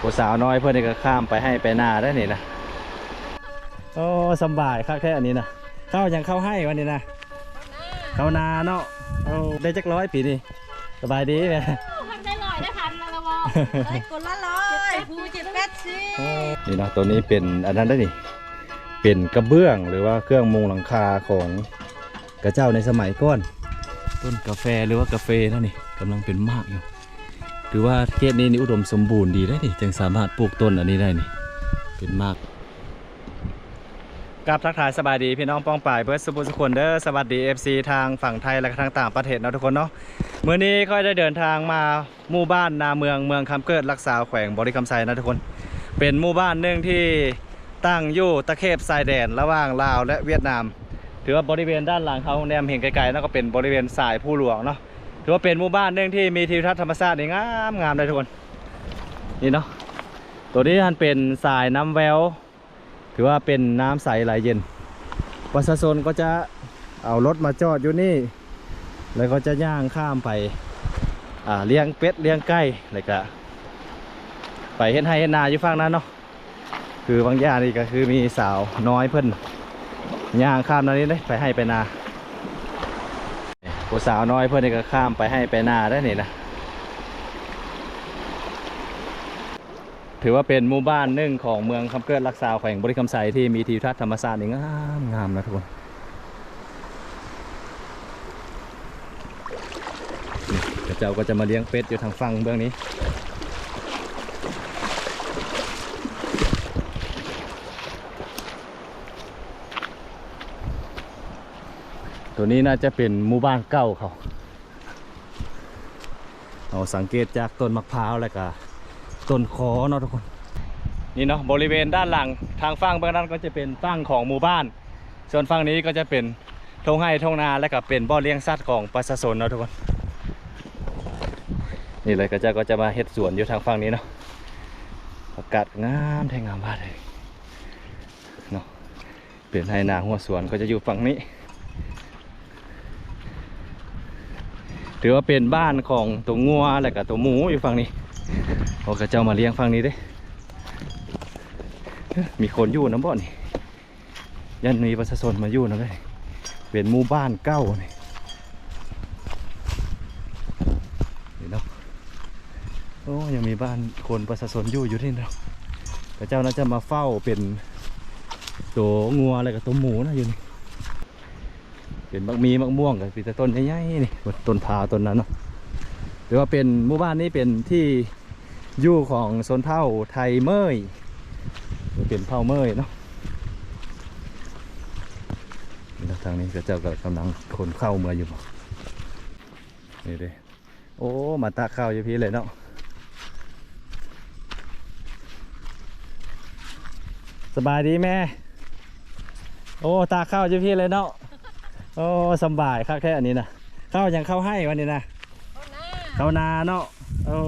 ຜູ້ສາວນ້ອຍເພິ່ນນີ້ກໍຂ້າມໄປໄຮ່ໄປນາໄດ້ນີ້ນະ. ໂອ້ ສຳບາຍຄັກແທ້ອັນນີ້ນະ. ເຂົ້າຫຍັງ? ເຂົ້າໄຮ່ວະນີ້ນະ? ເຂົ້ານາເນາະ. ໂອ້ ໄດ້ຈັກຮ້ອຍປີນີ້? ສະບາຍດີແມ່. ໂອ້ ໄດ້ຮ້ອຍ ໄດ້ພັນແລ້ວລະບໍ່? ໄດ້ຄົນລະຮ້ອຍ ຜູ້ເຈັດແປດສິບ. ໂອ້ ນີ້ເນາະ ໂຕນີ້ເປັນອັນນັ້ນເດ້ນີ້ ເປັນກະເບື້ອງ ຫຼືວ່າເຄື່ອງມຸງຫຼັງຄາຂອງຂະເຈົ້າໃນສະໄໝກ່ອນ. ຕົ້ນກາແຟ ຫຼືວ່າກາເຟນັ້ນນີ້ ກຳລັງເປັນໝາກຢູ່. ຖືວ່າເຂດນີ້ນີ້ອຸດົມສົມບູນດີເດ້ນີ້ ຈຶ່ງສາມາດປູກຕົ້ນອັນນີ້ໄດ້ນີ້ ເປັນໝາກ. ກາບທັກທາຍສະບາຍດີພີ່ນ້ອງປ້ອງປາຍເບິດສູ່ຜູ້ສູ່ຄົນເດີ. ສະຫວັດດີ ເອັຟຊີ ທາງຝັ່ງໄທ ແລະ ທາງຕ່າງປະເທດເນາະທຸກຄົນເນາະ. ມື້ນີ້ຂ້ອຍໄດ້ເດີນທາງມາ ໝູ່ບ້ານນາເມືອງ ເມືອງຄຳເກີດ ລັກຊາວ ແຂວງບໍລິຄຳໄຊນະທຸກຄົນ. ເປັນໝູ່ບ້ານໜຶ່ງທີ່ຕັ້ງຢູ່ຕະເຂບຊາຍແດນລະຫວ່າງລາວ ແລະ ຫວຽດນາມ. ຖືວ່າບໍລິເວນດ້ານຫຼັງເຮົາແນມເຫັນໄກໆເນາະ ກໍເປັນບໍລິເວນສາຍພູຫຼວງເນາະ. ຖືວ່າເປັນໝູ່ບ້ານໜຶ່ງທີ່ມີທິວທັດທຳມະຊາດນີ້ງາມໆເລີຍທຸກຄົນ. ນີ້ເນາະ ໂຕນີ້ຫັ້ນເປັນສາຍນ້ຳແວວ ຖືວ່າເປັນນ້ຳໃສໄຫຼເຢັນ. ປະຊາຊົນກໍຈະເອົາລົດມາຈອດຢູ່ນີ້ ແລ້ວກໍຈະຍ່າງຂ້າມໄປ ອ່າ ລ້ຽງເປັດລ້ຽງໄກ່ ແລ້ວກະໄປເຮັດໄຮ່ເຮັດນາຢູ່ຝັ່ງນັ້ນເນາະ. ຄືບາງຢ່າງນີ້ກໍຄືມີສາວນ້ອຍເພິ່ນຍ່າງຂ້າມແນວນີ້ເດ້ ໄປໄຮ່ໄປນາ. ຜູ້ສາວນ້ອຍເພິ່ນນີ້ກໍຂ້າມໄປໄຮ່ໄປນາໄດ້ນີ້ນະ. ຖືວ່າເປັນໝູ່ບ້ານໜຶ່ງຂອງເມືອງຄຳເກີດ ລັກຊາວ ແຂວງບໍລິຄຳໄຊ ທີ່ມີທິວທັດທຳມະຊາດນີ້ງາມໆນະທຸກຄົນ. ນີ້ ເຂົາເຈົ້າກໍຈະມາລ້ຽງເປັດຢູ່ທາງຝັ່ງເບື້ອງນີ້. ໂຕນີ້ໜ້າຈະເປັນໝູ່ບ້ານເກົ່າເຂົາ. ເຮົາສັງເກດຈາກຕົ້ນໝາກພ້າວ ແລ້ວກະຕົ້ນຄໍເນາະທຸກຄົນ. ນີ້ເນາະ ບໍລິເວນດ້ານຫຼັງ ທາງຝັ່ງເບື້ອງນັ້ນກໍຈະເປັນຝັ່ງຂອງໝູ່ບ້ານ ສ່ວນຝັ່ງນີ້ກໍຈະເປັນທົ່ງໄຮ່ທົ່ງນາ ແລ້ວກະເປັນບ່ອນລ້ຽງສັດຂອງປະຊາຊົນເນາະທຸກຄົນ. ນີ້ເລີຍ ເຂົາເຈົ້າກໍຈະມາເຮັດສວນຢູ່ທາງຝັ່ງນີ້ເນາະ. ອາກາດງາມແທ້ງາມວ່າເລີຍເນາະ. ເປັນໄຮ່ນາຫົວສວນກໍຈະຢູ່ຝັ່ງນີ້. ຖືວ່າເປັນບ້ານຂອງໂຕງົວ ແລ້ວກະໂຕໝູຢູ່ຝັ່ງນີ້. ໂອ້ ເຂົາເຈົ້າມາລ້ຽງຝັ່ງນີ້ເດ້. ມີຄົນຢູ່ນຳບໍ່ນີ້? ຢ້ານມີປະຊາຊົນມາຢູ່ນຳເດ້. ເປັນໝູ່ບ້ານເກົ່ານີ້. ນີ້ເນາະ. ໂອ້ ຍັງມີບ້ານຄົນປະຊາຊົນຢູ່ ຢູ່ນີ້ເນາະ. ເຂົາເຈົ້າໜ້າຈະມາເຝົ້າເປັນໂຕງົວ ແລ້ວກະໂຕໝູນະ ຢູ່ນີ້. ເປັນໝາກມີໝາກມ່ວງ ກະມີແຕ່ຕົ້ນໃຫຍ່ໆນີ້ ຕົ້ນພ້າວຕົ້ນນັ້ນເນາະ. ຖືວ່າເປັນ ໝູ່ບ້ານນີ້ເປັນທີ່ຢູ່ຂອງຊົນເຜົ່າໄທເມີຍ ເປັນເຜົ່າເມີຍເນາະ. ທາງນີ້ເຂົາເຈົ້າກໍກຳລັງຂົນເຂົ້າເມືອຢູ່. ນີ້ເດ້. ໂອ້ ມາຕາກເຂົ້າຢູ່ພີ້ເລີຍເນາະ. ສະບາຍດີແມ່. ໂອ້ ຕາກເຂົ້າຢູ່ພີ້ເລີຍເນາະ. ໂອ້ ສຳບາຍຄັກແທ້ອັນນີ້ນະ. ເຂົ້າຫຍັງ? ເຂົ້າໄຮ່ວະນີ້ນະ? ເຂົ້ານາ ເຂົ້ານາເນາະ. ໂອ້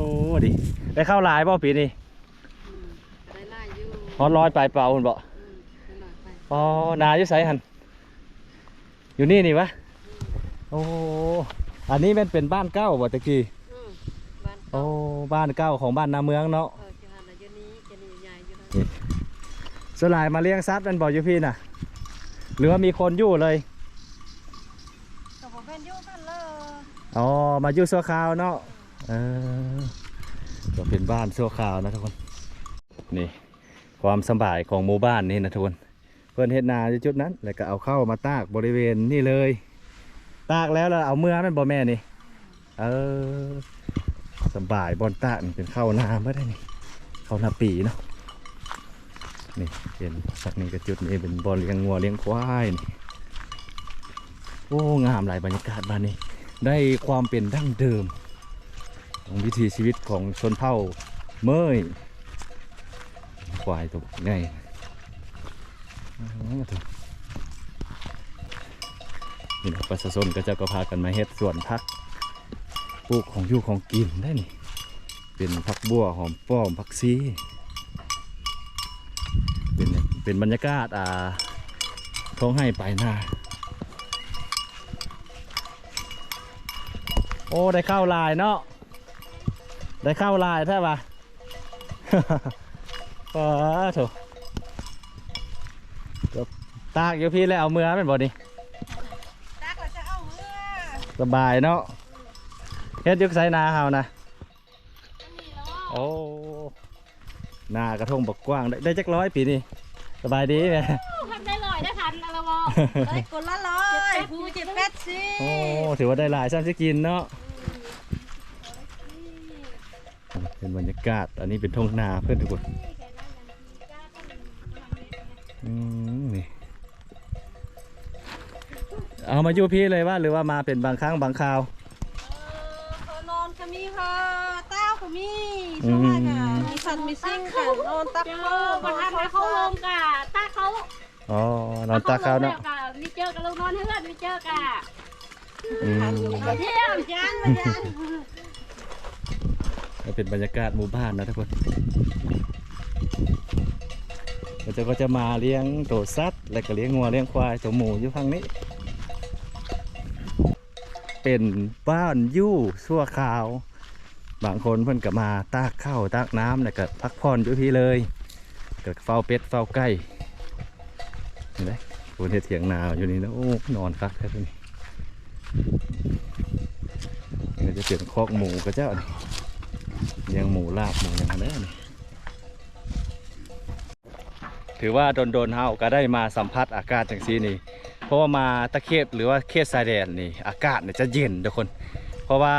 ດີ. ໄດ້ເຂົ້າຫຼາຍບໍ່ປີນີ້? ອືມ ໄດ້ຫຼາຍຢູ່. ຮອດຮ້ອຍປາຍເປົາພຸ້ນບໍ່? ອືມ ໄດ້ຮ້ອຍປາຍ. ອໍ ນາຢູ່ໃສຫັ້ນ? ຢູ່ນີ້ນີ້ຫວາ? ອືມ ໂອ້ ອັນນີ້ແມ່ນເປັນບ້ານເກົ່າບໍ່ແຕ່ກີ້? ອືມ ບ້ານເກົ່າ. ໂອ້ ບ້ານເກົ່າຂອງບ້ານນາເມືອງເນາະ. ເອີ ຢູ່ຫັ້ນລະ ຢູ່ນີ້ ຢູ່ນີ້ ຍ້າຍຢູ່ນັ້ນ. ນີ້ ສ່ວນຫຼາຍມາລ້ຽງສັດແມ່ນບໍ່ຢູ່ພີ້ນະ ຫຼືວ່າມີຄົນຢູ່ເລີຍ? ກໍບໍ່ແມ່ນຢູ່ຫັ້ນເລີຍ. ອໍ ມາຢູ່ຊົ່ວຄາວເນາະ. ເອີ ກໍເປັນບ້ານຊົ່ວຄາວນະທຸກຄົນ. ນີ້ ຄວາມສະບາຍຂອງໝູ່ບ້ານນີ້ນະທຸກຄົນ. ເພິ່ນເຮັດນາຢູ່ຈຸດນັ້ນ ແລ້ວກໍເອົາເຂົ້າມາຕາກບໍລິເວນນີ້ເລີຍ. ຕາກແລ້ວ ແລ້ວເອົາເມືອແມ່ນບໍ່ແມ່ນີ້? ເອີ ສະບາຍ ບ່ອນຕາກນີ້ເປັນເຂົ້ານາເບິດເດ້ນີ້ ເຂົ້ານາປີເນາະ. ນີ້ເຫັນ ສັກນີ້ກໍຈຸດນີ້ເປັນບ່ອນລ້ຽງງົວລ້ຽງຄວາຍນີ້. ໂອ້ ງາມຫຼາຍ ບັນຍາກາດບ້ານນີ້ ໄດ້ຄວາມເປັນດັ້ງເດີມຂອງວິຖີຊີວິດຂອງຊົນເຜົ່າເມີຍ. ຄວາຍໂຕບັກໃຫຍ່. ນີ້ນະ ປະຊາຊົນເຂົາເຈົ້າກໍພາກັນມາເຮັດສວນຜັກ ປູກຂອງຢູ່ຂອງກິນໄດ້ນີ້. ເປັນຜັກບົ່ວ ຫອມປ້ອມ ຜັກຊີ. ເປັນ ເປັນບັນຍາກາດ ອ່າ ທ້ອງໄຮ່ປາຍນາ. ໂອ້ ໄດ້ເຂົ້າຫຼາຍເນາະ. ໄດ້ເຂົ້າຫຼາຍແທ້ຫວາ? ປາໂທ້ ຕາກຢູ່ພີ້ແລ້ວເອົາເມືອແມ່ນບໍ່ນີ້? ຕັກແລ້ວຈະເອົາເມືອ ສະບາຍເນາະ. ເຮັດຢູ່ໃສນາເຮົານະ? ໂອ້ ນາກະທົງບັກກວ້າງ ໄດ້ ໄດ້ຈັກຮ້ອຍປີນີ້? ສະບາຍດີແມ່. ໂອ້ ຮັກໄດ້ຮ້ອຍໄດ້ພັນ ເອົາລະບໍ່? ໄດ້ຄົນລະຮ້ອຍ ຜູ້ເຈັດແປດສິບ. ໂອ້ ຖືວ່າໄດ້ຫຼາຍຊ້ຳຊິກິນເນາະ. ເປັນບັນຍາກາດ ອັນນີ້ເປັນທົ່ງນາເພິ່ນທຸກຄົນ. ອືມ ນີ້ ເອົາມາຢູ່ພີ້ເລີຍວະ ຫຼືວ່າມາເປັນບາງຄັ້ງບາງຄາວ? ເອີ ເຂົານອນກະມີ ເຂົາຕາກກະມີ. ອືມ ສ່ວນຫຼາຍກະມີສັດມີສິ່ງກະນອນຕາກເຂົາ ເອີ ບໍ່ທັນເຂົ້າໂຮງກະຕາກເຂົາ. ອໍ ນອນຕາກເຂົາເນາະ. ເຂົ້າໂຮງແລ້ວກະມີເຈີກະລົງນອນເຮືອນ ມີເຈີກະ ອືມ ຢ້ານ ຢ້ານ ເປັນບັນຍາກາດໝູ່ບ້ານນະທຸກຄົນ. ເຂົາເຈົ້າກະຈະມາລ້ຽງໂຕສັດ ແລະກະລ້ຽງງົວລ້ຽງຄວາຍໂຕໝູຢູ່ຝັ່ງນີ້. ເປັນບ້ານຢູ່ຊົ່ວຄາວ ບາງຄົນເພິ່ນກະມາຕາກເຂົ້າຕາກນ້ຳ ແລະກະພັກຜ່ອນຢູ່ພີ້ເລີຍ ກະເຝົ້າເປັດເຝົ້າໄກ່. ນີ້ເດ້ ເພິ່ນເຮັດຖຽງນາຢູ່ນີ້ນະ. ໂອ້ ນອນຄັກແທ້ນີ້. ນີ້ກະຈະເປັນຄອກໝູເຂົາເຈົ້າ ລ້ຽງໝູລາບໝູຫຍັງຫັ້ນແຫຼະນີ້. ຖືວ່າດົນໆເຮົາກະໄດ້ມາສຳຜັດອາກາດຈັ່ງຊີ້ນີ້ ເພາະວ່າມາຕະເຂບ ຫຼືວ່າເຂດຊາຍແດນນີ້ ອາກາດນີ້ຈະເຢັນທຸກຄົນ. ເພາະວ່າ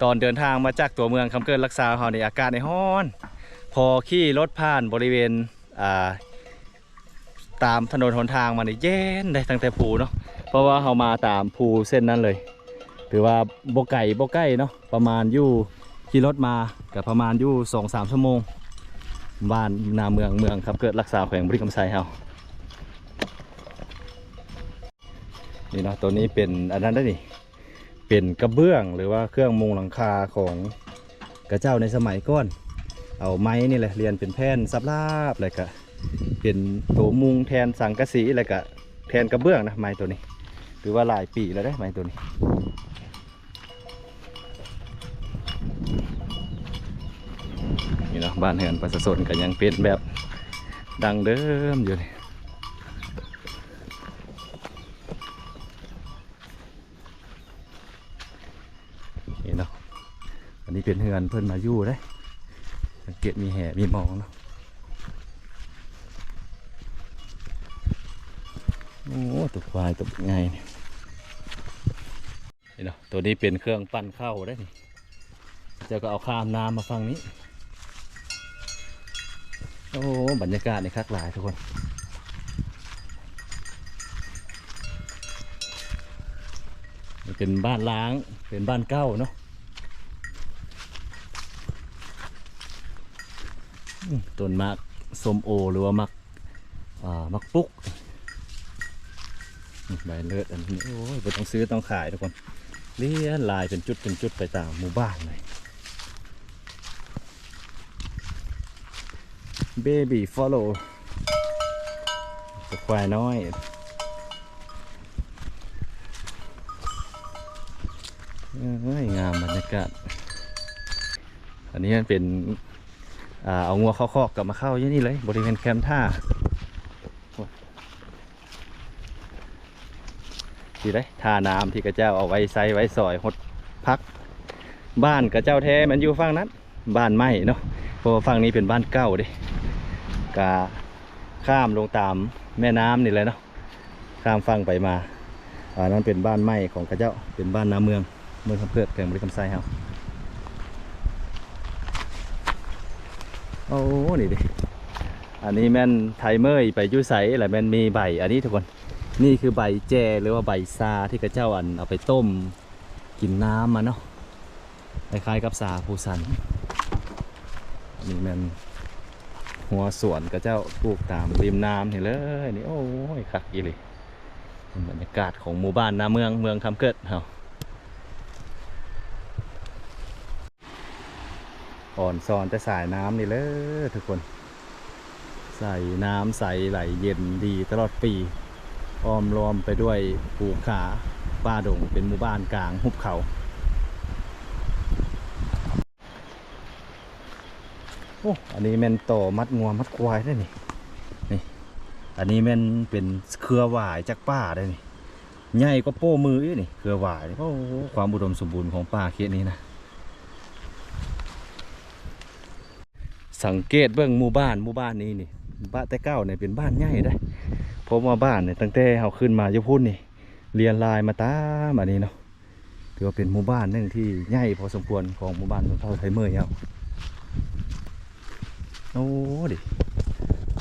ຕອນເດີນທາງມາຈາກຕົວເມືອງຄຳເກີດຫຼັກຊາວເຮົານີ້ ອາກາດນີ້ຮ້ອນ. ພໍຂີ່ລົດຜ່ານບໍລິເວນ ອ່າ ຕາມຖະໜົນຫົນທາງມານີ້ເຢັນເດ້ ຕັ້ງແຕ່ພູເນາະ ເພາະວ່າເຮົາມາຕາມພູເສັ້ນນັ້ນເລີຍ. ຖືວ່າບໍ່ໄກບໍ່ໃກ້ເນາະ ປະມານຢູ່ ຂີ່ລົດມາກະປະມານຢູ່ສອງສາມຊົ່ວໂມງ. ບ້ານນາເມືອງ ເມືອງຄຳເກີດຫຼັກຊາວ ແຂວງບໍລິຄຳໄຊເຮົາ. ນີ້ເນາະ ໂຕນີ້ເປັນອັນນັ້ນເດ້ນີ້ ເປັນກະເບື້ອງ ຫຼືວ່າເຄື່ອງມຸງຫຼັງຄາຂອງເຂົາເຈົ້າໃນສະໄໝກ່ອນ. ເອົາໄມ້ນີ້ແຫຼະລຽນເປັນແຜ່ນສາບລາບ ແລ້ວກະເປັນໂຕມຸງແທນສັງກະສີ ແລ້ວກະແທນກະເບື້ອງນະ ໄມ້ໂຕນີ້. ຖືວ່າຫຼາຍປີແລ້ວເດ້ໄມ້ໂຕນີ້. ນີ້ເນາະ ບ້ານເຮືອນປະຊາຊົນກະຍັງເປັນແບບດັ້ງເດີມຢູ່. ນີ້ເນາະ ອັນນີ້ເປັນເຮືອນເພິ່ນມາຢູ່ເດ້. ສັງເກດມີແຫມີມອງເນາະ. ໂອ້ ຕົວຄວາຍຕົວໃຫຍ່ນີ້. ນີ້ເນາະ ໂຕນີ້ເປັນເຄື່ອງປັ່ນເຂົ້າເດ້ນີ້. ເຈົ້າກະເອົາຂ້າມນ້ຳມາຝັ່ງນີ້. ໂອ້ ບັນຍາກາດນີ້ຄັກຫຼາຍທຸກຄົນ. ນີ້ເປັນບ້ານລ້າງ ເປັນບ້ານເກົ່າເນາະ. ອືມ ຕົ້ນໝາກສົ້ມໂອ ຫຼືວ່າໝາກ ອ່າ ໝາກປຸກ ໃບເລີດອັນນີ້. ໂອ້ຍ ບໍ່ຕ້ອງຊື້ຕ້ອງຂາຍທຸກຄົນ ລຽນລາຍເປັນຈຸດເປັນຈຸດໄປຕາມໝູ່ບ້ານເລີຍ. Baby follow ຄວາຍນ້ອຍ. ເອີຍ ງາມບັນຍາກາດ. ອັນນີ້ມັນເປັນ ອ່າ ເອົາງົວເຂົ້າຄອກ ກະມາເຂົ້າຢູ່ນີ້ເລີຍ ບໍລິເວນແຄມທ່າ. ນີ້ເດ້ ທ່ານ້ຳທີ່ເຂົາເຈົ້າເອົາໄວ້ໃຊ້ໄວ້ສອຍຫົດຜັກ. ບ້ານເຂົາເຈົ້າແທ້ແມ່ນຢູ່ຝັ່ງນັ້ນ ບ້ານໄມ້ເນາະ ເພາະວ່າຝັ່ງນີ້ເປັນບ້ານເກົ່າເດ້. ກະຂ້າມລົງຕາມແມ່ນ້ຳນີ້ແຫຼະເນາະ ຂ້າມຝັ່ງໄປມາ. ອັນນັ້ນເປັນບ້ານໃໝ່ຂອງເຂົາເຈົ້າ ເປັນບ້ານນາເມືອງ ເມືອງຄຳເກີດ ແຂວງບໍລິຄຳໄຊເຮົາ. ໂອ້ ນີ້ເດ້ ອັນນີ້ແມ່ນໄທເມີຍໄປຢູ່ໃສລະແມ່ນມີໃບອັນນີ້ທຸກຄົນ. ນີ້ຄືໃບແຈ ຫຼືວ່າໃບຊາທີ່ເຂົາເຈົ້າ ອັນ ເອົາໄປຕົ້ມກິນນ້ຳມັນເນາະ. ຄ້າຍໆກັບສາພູຊັນ. ອັນນີ້ແມ່ນຮົ້ວສວນເຂົາເຈົ້າປູກຕາມລິມນ້ຳນີ້ເລີຍນີ້. ໂອ້ຍ ຄັກອີ່ຫຼີ ເປັນບັນຍາກາດຂອງໝູ່ບ້ານນາເມືອງ ເມືອງຄຳເກີດເຮົາ. ອອນຊອນແຕ່ສາຍນ້ຳນີ້ເລີຍທຸກຄົນ. ໃສ ນ້ຳໃສໄຫຼເຢັນດີຕະຫຼອດປີ ອ້ອມລ້ອມໄປດ້ວຍພູຜາປ່າດົງ ເປັນໝູ່ບ້ານກາງຫຸບເຂົາ. ໂອ້ ອັນນີ້ແມ່ນຕໍມັດງົວມັດຄວາຍເດ້ນີ້ ນີ້ ອັນນີ້ແມ່ນເປັນເຄືອຫວາຍຈາກປ່າເດ້ນີ້ ໃຫຍ່ກວ່າໂປ້ມືອີກນີ້ ເຄືອຫວາຍນີ້. ໂອ້ ຄວາມອຸດົມສົມບູນຂອງປ່າເຂດນີ້ນະ. ສັງເກດເບິ່ງໝູ່ບ້ານ ໝູ່ບ້ານນີ້ນີ້ ບາດແຕ່ເກົ່ານີ້ເປັນບ້ານໃຫຍ່ເດ້ ເພາະວ່າບ້ານນີ້ ຕັ້ງແຕ່ເຮົາຂຶ້ນມາຢູ່ພຸ້ນນີ້ ລຽນລາຍມາຕາມອັນນີ້ເນາະ ຖືວ່າເປັນໝູ່ບ້ານໜຶ່ງທີ່ໃຫຍ່ພໍສົມຄວນຂອງໝູ່ບ້ານຊົນເຜົ່າໄທເມີຍເຮົາ. ໂອ້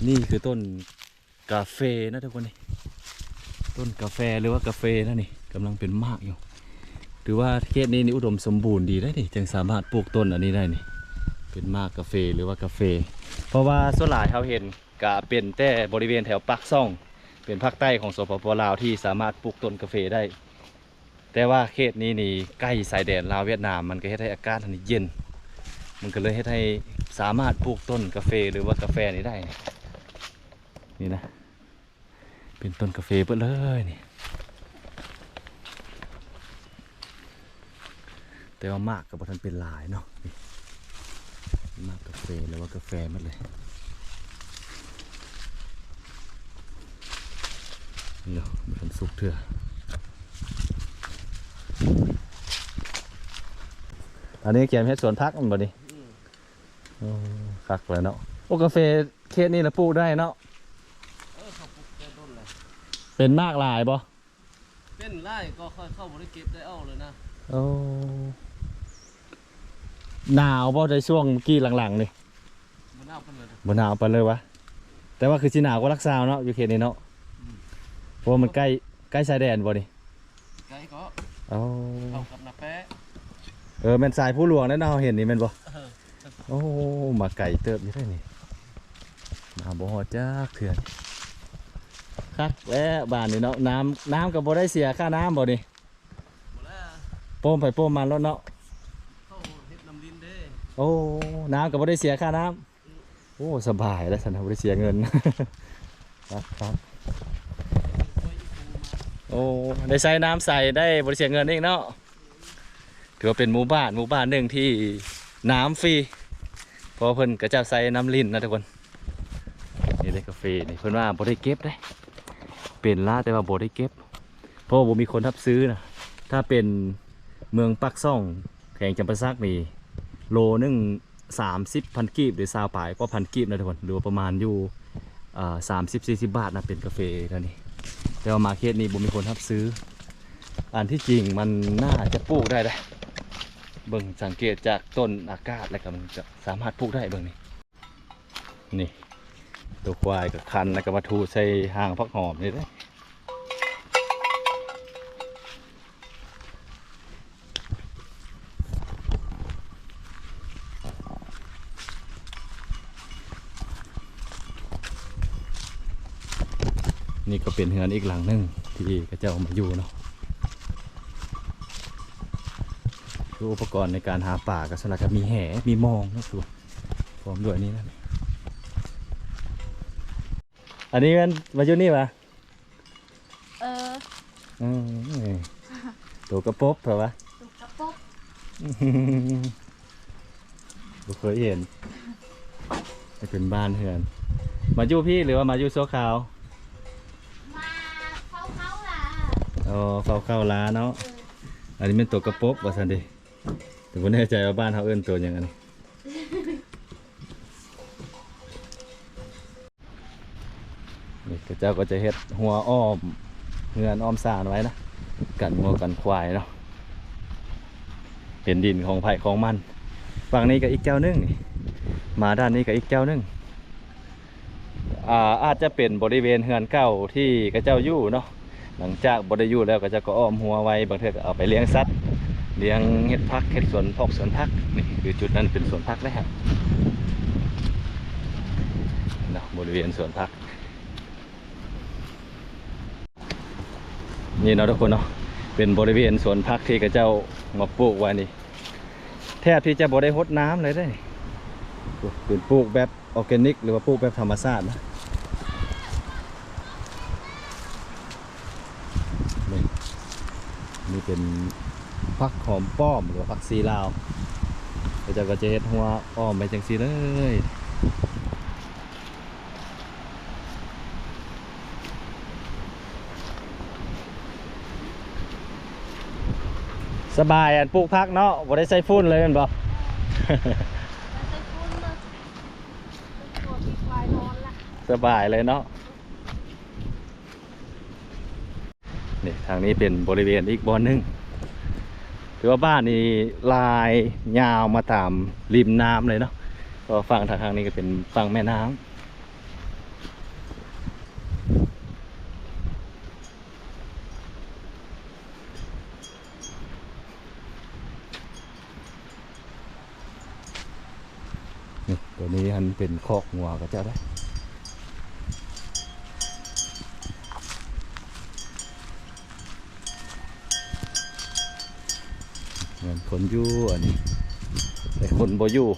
ນີ້ຄືຕົ້ນ ກາເຟນະທຸກຄົນນີ້ ຕົ້ນກາເຟ ຫຼືວ່າກາເຟນະນີ້ ກຳລັງເປັນໝາກຢູ່. ຖືວ່າເຂດນີ້ນີ້ອຸດົມສົມບູນດີເດ້ນີ້ ຈຶ່ງສາມາດປູກຕົ້ນອັນນີ້ໄດ້ນີ້ ເປັນໝາກກາເຟ ຫຼືວ່າກາເຟ ເພາະວ່າສ່ວນຫຼາຍເຮົາເຫັນກະເປັນແຕ່ບໍລິເວນແຖວປາກຊ່ອງ ເປັນພາກໃຕ້ຂອງ ສປປ ລາວ ທີ່ສາມາດປູກຕົ້ນກາເຟໄດ້. ແຕ່ວ່າເຂດນີ້ນີ້ໃກ້ຊາຍແດນລາວຫວຽດນາມ ມັນກໍເຮັດໃຫ້ອາກາດຫັ້ນເຢັນ ມັນກໍເລີຍເຮັດໃຫ້ສາມາດປູກຕົ້ນກາເຟ ຫຼືວ່າກາແຟນີ້ໄດ້ ນີ້ນະ ເປັນຕົ້ນກາເຟເບິດເລີຍນີ້ ແຕ່ວ່າໝາກກໍບໍ່ທັນເປັນຫຼາຍເນາະ ນີ້ ໝາກກາເຟ ຫຼືວ່າກາແຟໝົດເລີຍເນາະ ບໍ່ທັນສຸກເທື່ອ. ອັນນີ້ກຽມເຮັດສວນຜັກແມ່ນບໍ່ນີ້? ອືມ ໂອ້ ຄັກແລ້ວເນາະ. ໂອ້ ກາເຟເຂດນີ້ລະປູກໄດ້ເນາະ? ເອີ ເຂົາປູກແຕ່ດົນແລ້ວ. ເປັນໝາກຫຼາຍບໍ່? ເປັນຫຼາຍກໍຂ້ອຍເຂົ້າບໍ່ໄດ້ເກັບໄດ້ເອົາເລີຍນະ. ໂອ້ ໜາວບໍ່ໃນຊ່ວງກີ້ຫຼັງໆນີ້? ບໍ່ໜາວປານໃດ ບໍ່ໜາວປານເລີຍວະ. ແຕ່ວ່າຄືຊິໜາວກວ່າຫຼັກຊາວເນາະ ຢູ່ເຂດນີ້ເນາະ. ອືມ ເພາະວ່າມັນໃກ້ ໃກ້ຊາຍແດນບໍ່ນີ້? ໃກ້ກໍ ໂອ້ ເຂົ້າກັບນາແປະ. ເອີ ແມ່ນສາຍພູຫຼວງແລ້ວເນາະ ເຮົາເຫັນນີ້ແມ່ນບໍ່? ເອີ ໂອ້ ມາໄກເຕີບຢູ່ເດ້ນີ້ ມາບໍ່ຮອດຈັກເທື່ອ. ຄັກແລ້ວບ້ານນີ້ເນາະ ນ້ຳ ນ້ຳກໍບໍ່ໄດ້ເສຍຄ່ານ້ຳບໍ່ນີ້? ບໍ່ແລ້ວ ໂປ້ມໃຜໂປ້ມມັນໂລດເນາະ ເຂົາເຮັດນ້ຳລິນເດ້. ໂອ້ ນ້ຳກໍບໍ່ໄດ້ເສຍຄ່ານ້ຳ. ໂອ້ ສະບາຍແລ້ວຊັ້ນ ບໍ່ໄດ້ເສຍເງິນ. ຄັກໆ ໂອ້ ໄດ້ໃຊ້ນ້ຳໃສ ໄດ້ບໍ່ໄດ້ເສຍເງິນອີກເນາະ. ຖືວ່າເປັນໝູ່ບ້ານ ໝູ່ບ້ານໜຶ່ງທີ່ນ້ຳຟຣີ ເພາະເພິ່ນ ເຂົາເຈົ້າໃຊ້ນ້ຳລິນນະທຸກຄົນ. ນີ້ເດ້ກາເຟນີ້ ເພິ່ນວ່າບໍ່ໄດ້ເກັບເດ້ ເປັນລະ ແຕ່ວ່າບໍ່ໄດ້ເກັບ ເພາະວ່າບໍ່ມີຄົນຮັບຊື້ນະ. ຖ້າເປັນເມືອງປາກຊ່ອງ ແຂວງຈຳປາສັກນີ້ ໂລໜຶ່ງ ສາມສິບພັນກີບ ຫຼື ຊາວປາຍກວ່າພັນກີບນະທຸກຄົນ ຫຼືວ່າປະມານຢູ່ ເອີ ສາມສິບສີ່ສິບບາດນະ ເປັນກາເຟເທົ່ານີ້. ແຕ່ວ່າມາເຂດນີ້ບໍ່ມີຄົນຮັບຊື້. ອັນທີ່ຈິງມັນໜ້າຈະປູກໄດ້ເດ້ ເບິ່ງສັງເກດຈາກຕົ້ນອາກາດແລ້ວກໍມັນຈະສາມາດປູກໄດ້. ເບິ່ງນີ້ ນີ້ ຕົວຄວາຍກໍຄັນ ແລ້ວກໍມາຖູໃສ່ຫາງຜັກຫອມນີ້ເດ້. ນີ້ກໍເປັນເຮືອນອີກຫຼັງໜຶ່ງທີ່ເຂົາເຈົ້າມາຢູ່ເນາະ. ຄືອຸປະກອນໃນການຫາປາກໍສ່ວນຫຼາຍກໍມີແຫ ມີມອງເນາະ ພ້ອມດ້ວຍນີ້ນະ. ອັນນີ້ແມ່ນມາຢູ່ນີ້ຫວາ? ເອີ ອືມ ໂຕກະປົບເຂົາວ່າ ໂຕກະປົບ ບໍ່ເຄີຍເຫັນ. ເປັນບ້ານເຮືອນ ມາຢູ່ພີ້ ຫຼືວ່າມາຢູ່ຊົ່ວຄາວ? ມາເຝົ້າເຂົ້າລາ. ອໍ ເຝົ້າເຂົ້າລາເນາະ. ເອີ ອັນນີ້ແມ່ນໂຕກະປົບວ່າຊັ້ນເດ. ແຕ່ບໍ່ແນ່ໃຈວ່າບ້ານເຮົາເອີ້ນໂຕຫຍັງອັນນີ້. ນີ້ເຂົາເຈົ້າກໍຈະເຮັດຮົ້ວອ້ອມເຮືອນອ້ອມສານໄວ້ນະ ກັນງົວກັນຄວາຍເນາະ. ເປັນດິນຂອງໃຜຂອງມັນ. ຝັ່ງນີ້ກໍອີກເຈົ້າໜຶ່ງນີ້ ມາດ້ານນີ້ກໍອີກເຈົ້າໜຶ່ງ. ອາ ອາດຈະເປັນບໍລິເວນເຮືອນເກົ່າທີ່ເຂົາເຈົ້າຢູ່ເນາະ. ຫຼັງຈາກບໍ່ໄດ້ຢູ່ແລ້ວ ເຂົາເຈົ້າກໍອ້ອມຮົ້ວໄວ້ ບາງເທື່ອກໍເອົາໄປລ້ຽງສັດ ລ້ຽງເຮັດຜັກ ເຮັດສວນພອກສວນຜັກ. ນີ້ຄືຈຸດນັ້ນເປັນສວນຜັກເດ້ເນາະ ບໍລິເວນສວນຜັກນີ້ເນາະທຸກຄົນເນາະ. ເປັນບໍລິເວນສວນຜັກທີ່ເຂົາເຈົ້າມາປູກໄວ້ນີ້ ແທບທີ່ຈະບໍ່ໄດ້ຫົດນ້ຳເລີຍເດ້. ເປັນປູກແບບ ອອແກນິກ ຫຼືວ່າປູກແບບທຳມະຊາດນະ. ນີ້ ນີ້ເປັນຜັກຫອມປ້ອມ ຫຼືວ່າຜັກຊີລາວ ເຂົາ แล้วก็จะเฮ็ดฮั้วอ้อมไปจังซี่เลย สบาย อันปลูกผักเนาะ บ่ได้ใส่ฝุ่นเลยแม่นบ่ สบายเลยเนาะ นี่ ทางนี้เป็นบริเวณอีกบ่อนหนึ่ง ถือว่าบ้านนี้ลายยาวมาตามริมน้ำเลยเนาะ ก็ฝั่งทางนี้ก็เป็นฝั่งแม่น้ำ นี่ ตัวนี้หั้นเป็นคอกงัวเขาเจ้าเด้ แม่นคนอยู่อันนี้ แต่คนบ่อยู่